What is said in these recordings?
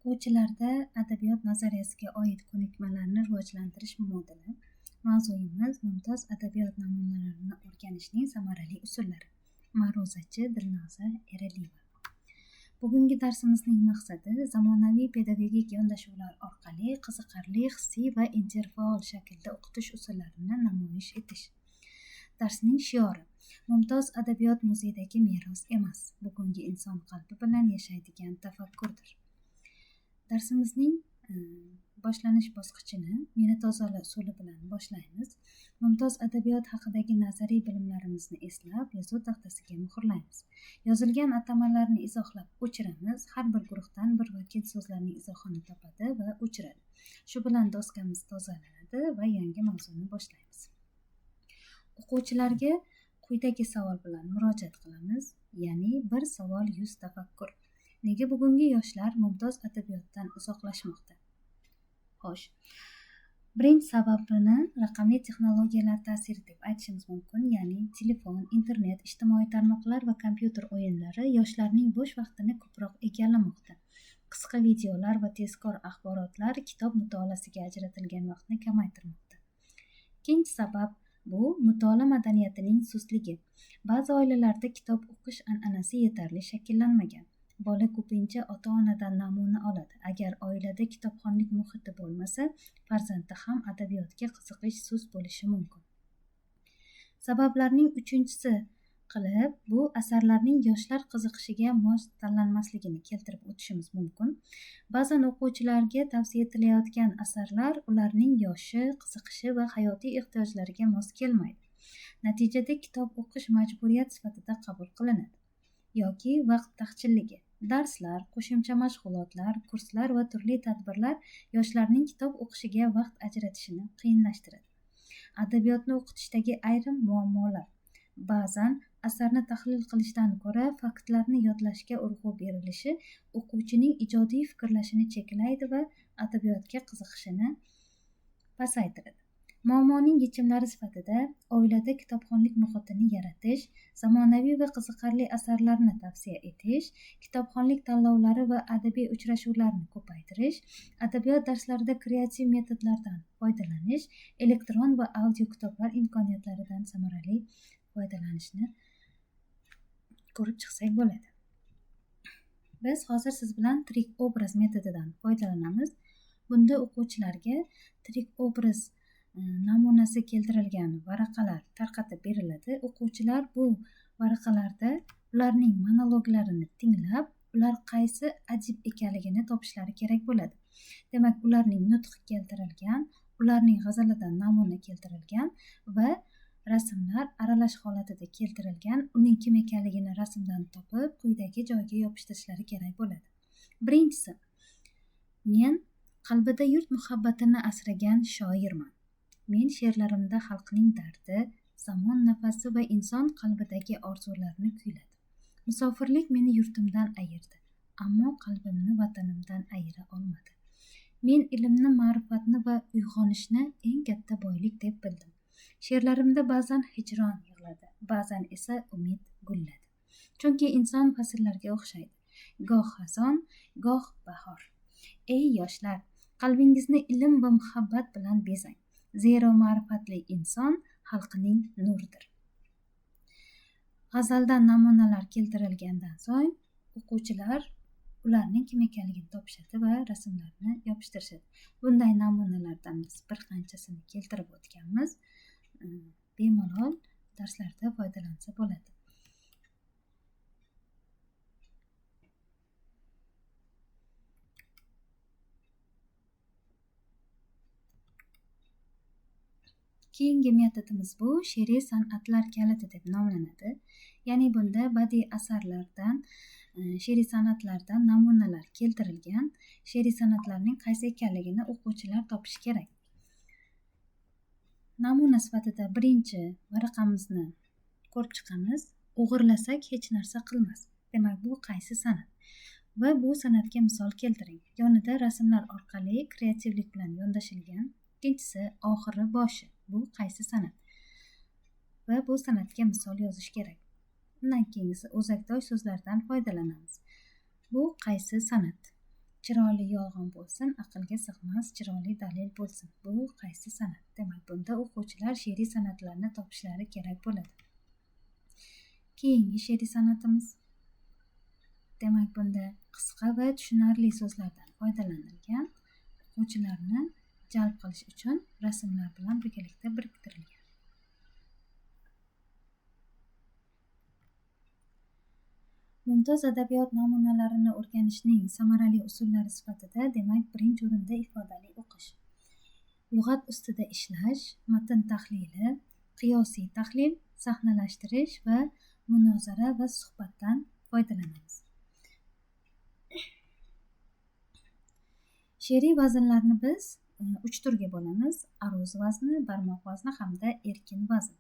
O'quvchilarda adabiyot nazariyasiga oid ko'nikmalarni rivojlantirish moduli. Mavzuyimiz mumtoz adabiyot namunalarini o'rganishning samarali usullari. Ma'ruzachi Dilnoza Eraliyeva. Bugungi darsimizning maqsadi zamonaviy pedagogik yondashuvlar orqali qiziqarli, hissiy va interfaol shaklda o'qitish usullarini namoyish etish. Darsning shiori: mumtoz adabiyot muzeydagi meros emas, bugungi inson qalbi bilan yashaydigan tafakkurdir. Darsimizning boshlanish bosqichini meni tozala usuli bilan boshlaymiz. Mumtoz adabiyot haqidagi nazariy bilimlarimizni eslab, yozuv taxtasiga muhrlaymiz. Yozilgan atamalarni izohlab o'chiramiz. Har bir guruhdan bir vakil so'zlarning izohini topadi va o'chiradi. Shu bilan doskamiz tozalanadi va yangi mavzuni boshlaymiz. O'quvchilarga quyidagi savol bilan murojaat qilamiz, ya'ni bir savol 100 tafakkur. Nega bugungi yoshlar mumtoz adabiyotdan uzoqlashmoqda? Xo'sh, birinchi sababini raqamli texnologiyalar ta'siri deb aytishimiz mumkin, ya'ni telefon, internet, ijtimoiy tarmoqlar va kompyuter o'yinlari yoshlarning bo'sh vaqtini ko'proq egallamoqda. Qisqa videolar va tezkor axborotlar kitob mutolaasiga ajratilgan vaqtni kamaytirmoqda. Ikkinchi sabab bu mutolaa madaniyatining sustligi. Ba'zi oilalarda kitob o'qish an'anasi yetarli shakllanmagan. Bola ko'pincha ota-onadan namuna oladi. Agar oilada kitobxonlik muhiti bo'lmasa, farzandda ham adabiyotga qiziqish sust bo'lishi mumkin. Sabablarning uchinchisi qilib, bu asarlarning yoshlar qiziqishiga mos tanlanmasligini keltirib o'tishimiz mumkin. Ba'zan o'quvchilarga tavsiya etilayotgan asarlar ularning yoshi, qiziqishi va hayotiy ehtiyojlariga mos kelmaydi. Natijada kitob o'qish majburiyat sifatida qabul qilinadi. Yoki vaqt taqchilligi. Darslar, qo'shimcha mashg'ulotlar, kurslar va turli tadbirlar yoshlarning kitob o'qishiga vaqt ajratishini qiyinlashtiradi. Adabiyotni o'qitishdagi ayrim muammolar. Ba'zan asarni tahlil qilishdan ko'ra faktlarni yodlashga urg'u berilishi o'quvchining ijodiy fikrlashini cheklaydi va adabiyotga qiziqishini pasaytiradi. Muammoning yechimlari sifatida oilada kitobxonlik muhitini yaratish, zamonaviy va qiziqarli asarlarni tavsiya etish, kitobxonlik tanlovlari va adabiy uchrashuvlarni ko'paytirish, adabiyot darslarida kreativ metodlardan foydalanish, elektron va audio kitoblar imkoniyatlaridan samarali foydalanishni ko'rib chiqsak bo'ladi. Biz hozir siz bilan tirik obraz metodidan foydalanamiz. Bunda o'quvchilarga tirik obraz namunasi keltirilgan varaqalar tarqatib beriladi. O'quvchilar bu varaqalarda ularning monologlarini tinglab, ular qaysi adib ekanligini topishlari kerak bo'ladi. Demak, ularning nutqi keltirilgan, ularning g'azalidan namuna keltirilgan va rasmlar aralash holatida keltirilgan. Uning kim ekanligini rasmdan topib, quyidagi joyga yopishtirishlari kerak bo'ladi. Birinchisi, men qalbida yurt muhabbatini asragan shoirman. Men she'rlarimda xalqning dardi, zamon nafasi va inson qalbidagi orzularni kuyladim. Musofirlik meni yurtimdan ayirdi, ammo qalbimni vatanimdan ayira olmadi. Men ilmni, ma'rifatni va uyg'onishni eng katta boylik deb bildim. She'rlarimda ba'zan hijron yig'ladi, ba'zan esa umid gulladi. Chunki inson fasllarga o'xshaydi. Goh xazon, goh bahor. Ey yoshlar, qalbingizni ilm va muhabbat bilan bezang. Zero ma'rifatli inson xalqining nuridir. G'azaldan namunalar keltirilgandan so'ng o'quvchilar ularning kim ekanligini topishadi va rasmlarni yopishtirishadi. Bunday namunalardan biz bir qanchasini keltirib o'tganmiz. Bemalol darslarda foydalansa bo'ladi. Keyingi metodimiz bu she'riy san'atlar kaliti deb nomlanadi. Ya'ni bunda badiiy asarlardan, she'riy san'atlardan namunalar keltirilgan. She'riy san'atlarning qaysi ekanligini o'quvchilar topishi kerak. Namuna sifatida birinchi varaqamizni ko'rib chiqamiz. O'g'irlasak hech narsa qilmas. Demak, bu qaysi san'at? Va bu san'atga misol keltiring. Yonida rasmlar orqali kreativlik bilan yondashilgan. Ikkinchisi oxiri boshi. Bu qaysi san'at? Va bu san'atga misol yozish kerak. Undan keyingisi o'zakdosh so'zlardan foydalanamiz. Bu qaysi san'at? Chiroyli yolg'on bo'lsin, aqlga sig'mas chiroyli dalil bo'lsin. Bu qaysi san'at? Demak, bunda o'quvchilar she'riy san'atlarni topishlari kerak bo'ladi. Keyingi she'riy san'atimiz. Demak, bunda qisqa va tushunarli so'zlardan foydalanilgan, o'quvchilarni jalb qilish uchun rasmlar bilan birgalikda biriktirilgan. Mumtoz adabiyot namunalarini o'rganishning samarali usullari sifatida, demak, birinchi o'rinda ifodali o'qish, lug'at ustida ishlash, matn tahlili, qiyosiy tahlil, sahnalashtirish va munozara va suhbatdan foydalanamiz. She'riy vaznlarni biz 3 turga bo'lamiz: aruz vazni, barmoq vazni hamda erkin vazn.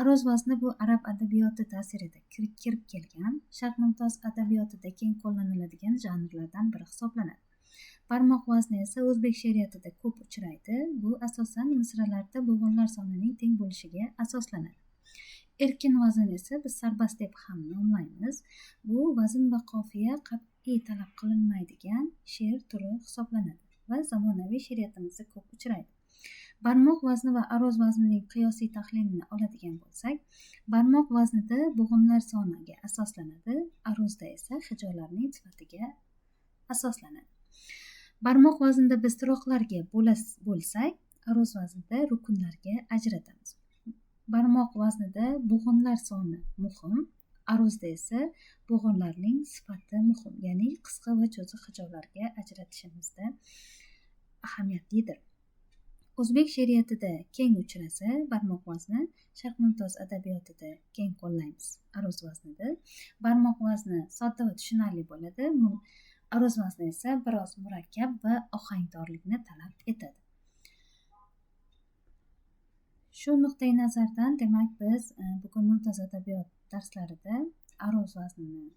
Aruz vazni bu arab adabiyoti ta'sirida kirib kelgan, Sharq mumtoz adabiyotida keng qo'llaniladigan janrlardan biri hisoblanadi. Barmoq vazni esa o'zbek she'riyatida ko'p uchraydi. Bu asosan misralarda bo'g'inlar sonining teng bo'lishiga asoslanadi. Erkin vazn esa biz sarbast deb ham nomlaymiz. Bu vazn va qofiya qat'iy talab qilinmaydigan she'r turi hisoblanadi va zamonaviy she'riyatimizda ko'p uchraydi. Barmoq vazni va aruz vaznining qiyosiy tahlilini oladigan bo'lsak, barmoq vaznida bo'g'inlar soniga asoslanadi, aruzda esa hijolarning sifatiga asoslanadi. Barmoq vaznida biz turoqlarga bo'lsak, aruz vaznida rukunlarga ajratamiz. Barmoq vaznida bo'g'inlar soni muhim, aruzda esa bo'g'inlarning sifati muhim, ya'ni qisqa va cho'ziq hijolarga ajratishimizda ahamiyatlidir. O'zbek she'riyatida keng uchrasa, barmoq vazni Sharq mumtoz adabiyotida keng qo'llaymiz. Aruz vaznida barmoq vazni sodda va tushunarli bo'ladi, aruz vazni esa biroz murakkab va ohangdorlikni talab etadi. Shu nuqtai nazardan, demak, biz bugun mumtoz adabiyot darslarida aruz vaznini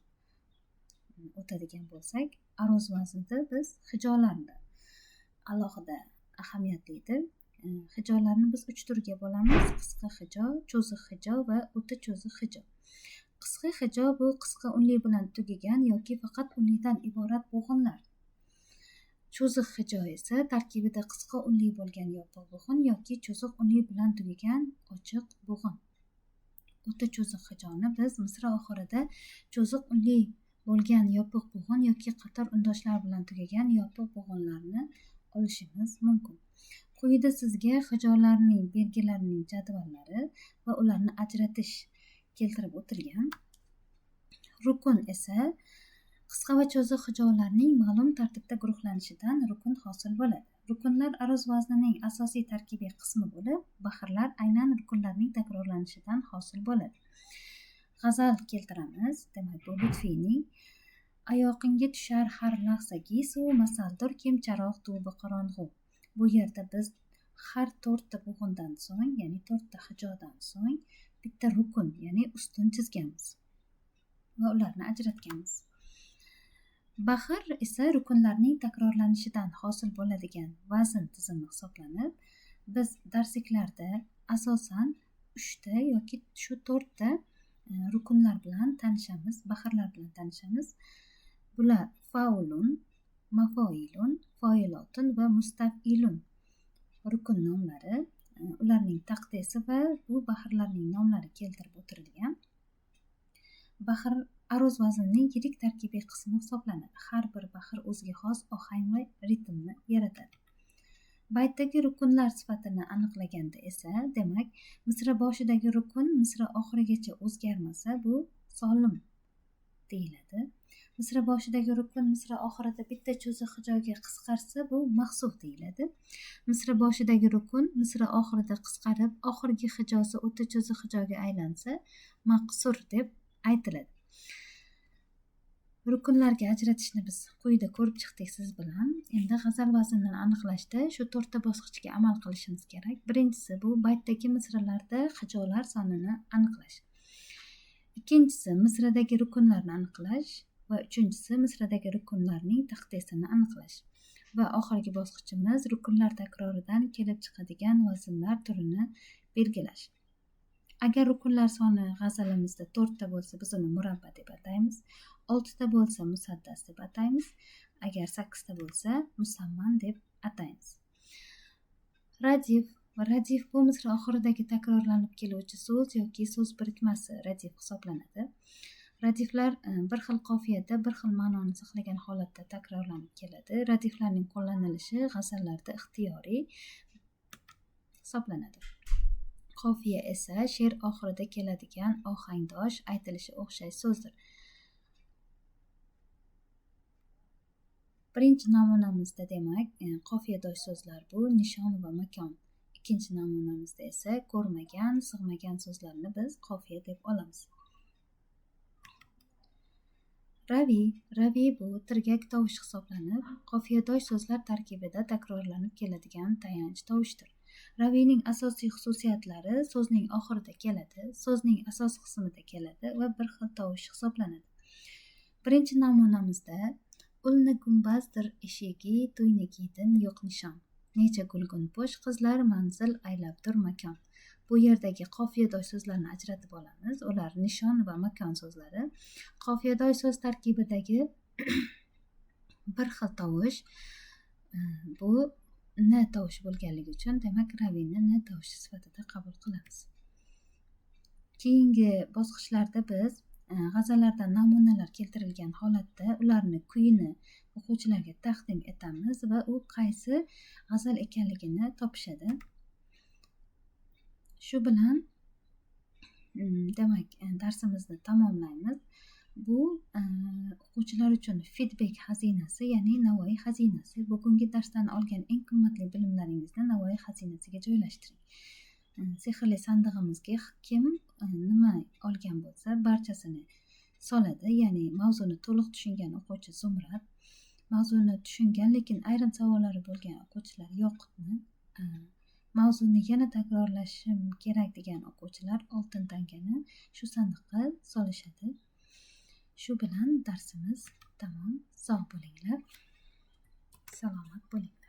o'tadigan bo'lsak, aruz vaznida biz hijolarni alohida ahamiyatlidir. Hijolarni biz 3 turga bo'lamiz: qisqa hijo, cho'ziq hijo va o'ta cho'ziq hijo. Qisqa hijo bu qisqa unli bilan tugagan yoki faqat unlidan iborat bo'g'inlar. Cho'ziq hijo esa tarkibida qisqa unli bo'lgan yopiq bo'g'in yoki cho'ziq unli bilan tugagan ochiq bo'g'in. O'ta cho'ziq hijoni biz misra oxirida cho'ziq unli bo'lgan yopiq bo'g'in yoki qator undoshlar bilan tugagan yopiq bo'g'inlarni olishimiz mumkin. Quyida sizga hijolarning belgilarining jadvallari va ularni ajratish keltirib o'tilgan. Rukun esa qisqa va cho'ziq hijolarning ma'lum tartibda guruhlanishidan rukun hosil bo'ladi. Rukunlar aruz vaznining asosiy tarkibiy qismi bo'lib, bahrlar aynan rukunlarning takrorlanishidan hosil bo'ladi. G'azal keltiramiz. Demak, bu Lutfiyning Ayoqingga tushar har lahza gisu, masaldir kim charog' tubi qorong'u. Bu yerda biz har 4 ta bo'g'indan so'ng, ya'ni 4 ta hijodan so'ng bitta rukun, ya'ni ustun chizganmiz va ularni ajratganmiz. Bahr esa rukunlarning takrorlanishidan hosil bo'ladigan vazn tizimi hisoblanib, biz darsliklarda asosan 3 ta yoki shu 4 ta rukunlar bilan tanishamiz, bahrlar bilan tanishamiz. Bular faulun, mafoilun, foilotun va mustafilun rukun nomlari, ularning taqdisi va bu bahrlarning nomlari keltirib o'tirilgan. Bahr aruz vaznining yirik tarkibiy qismi hisoblanadi. Har bir bahr o'ziga xos ohang va ritmni yaratadi. Baytdagi rukunlar sifatini aniqlaganda esa, demak, misra boshidagi rukun misra oxirigacha o'zgarmasa, bu solim deyiladi. Misra boshidagi rukun misra oxirida bitta cho'ziq hijoga qisqarsa, bu mahsuf deyiladi. Misra boshidagi rukun misra oxirida qisqarib, oxirgi hijosi o'ta cho'ziq hijoga aylansa, maqsur deb aytiladi. Rukunlarga ajratishni biz quyida ko'rib chiqdik siz bilan. Endi g'azal vaznini aniqlashda shu 4 ta bosqichga amal qilishimiz kerak. Birinchisi bu baytdagi misralarda hijolar sonini aniqlash. Ikkinchisi misradagi rukunlarni aniqlash va uchinchisi misradagi rukunlarning taqdisini aniqlash. Va oxirgi bosqichimiz rukunlar takroridan kelib chiqadigan vaznlar turini belgilash. Agar rukunlar soni g'azalimizda 4 ta bo'lsa, biz uni murabba deb ataymiz. 6 ta bo'lsa musaddas deb ataymiz. Agar 8 ta bo'lsa, musamman deb ataymiz. Radif. Radif bu misra oxiridagi takrorlanib keluvchi so'z yoki so'z birikmasi radif hisoblanadi. Radiflar bir xil qofiyada bir xil ma'noni saqlagan holatda takrorlanib keladi. Radiflarning qo'llanilishi g'azallarda ixtiyoriy hisoblanadi. Qofiya esa she'r oxirida keladigan ohangdosh, aytilishi o'xshash so'zdir. Birinchi namunamizda demak, qofiyadosh so'zlar bu nishon va makon. Ikkinchi namunamizda esa ko'rmagan, sig'magan so'zlarni biz qofiya deb olamiz. Raviy. Raviy bu tirgak tovush hisoblanib, qofiyadosh so'zlar tarkibida takrorlanib keladigan tayanch tovushdir. Raviyning asosiy xususiyatlari so'zning oxirida keladi, so'zning asos qismida keladi va bir xil tovush hisoblanadi. Birinchi namunamizda ulni gumbazdir eshigi, tuynikidan yo'q nishon. Necha gulgun po'sh qizlar manzil aylabdur makon. Bu yerdagi qofiyadosh so'zlarni ajratib olamiz. Ular nishon va makon so'zlari. Qofiyadosh so'z tarkibidagi bir xil tovush bu n tovushi bo'lganligi uchun demak raviyni n tovushi sifatida qabul qilamiz. Keyingi bosqichlarda biz g'azallardan namunalar keltirilgan holatda ularni kuyini o'quvchilarga taqdim etamiz va u qaysi g'azal ekanligini topishadi. Shu bilan demak darsimizni tamomlaymiz. Bu o'quvchilar uchun feedback xazinasi, ya'ni Navoiy xazinasi. Bugungi darsdan olgan eng qimmatli bilimlaringizni Navoiy xazinasiga joylashtiring. Sehrli sandig'imizga kim nima olgan bo'lsa barchasini soladi, ya'ni mavzuni to'liq tushungan o'quvchi zumrad, mavzuni tushungan lekin ayrim savollari bo'lgan o'quvchilar yoqutni, mavzuni yana takrorlashim kerak degan o'quvchilar oltin tangani shu sandiqqa solishadi. Shu bilan darsimiz tamom. Sog' bo'linglar, salomat bo'linglar.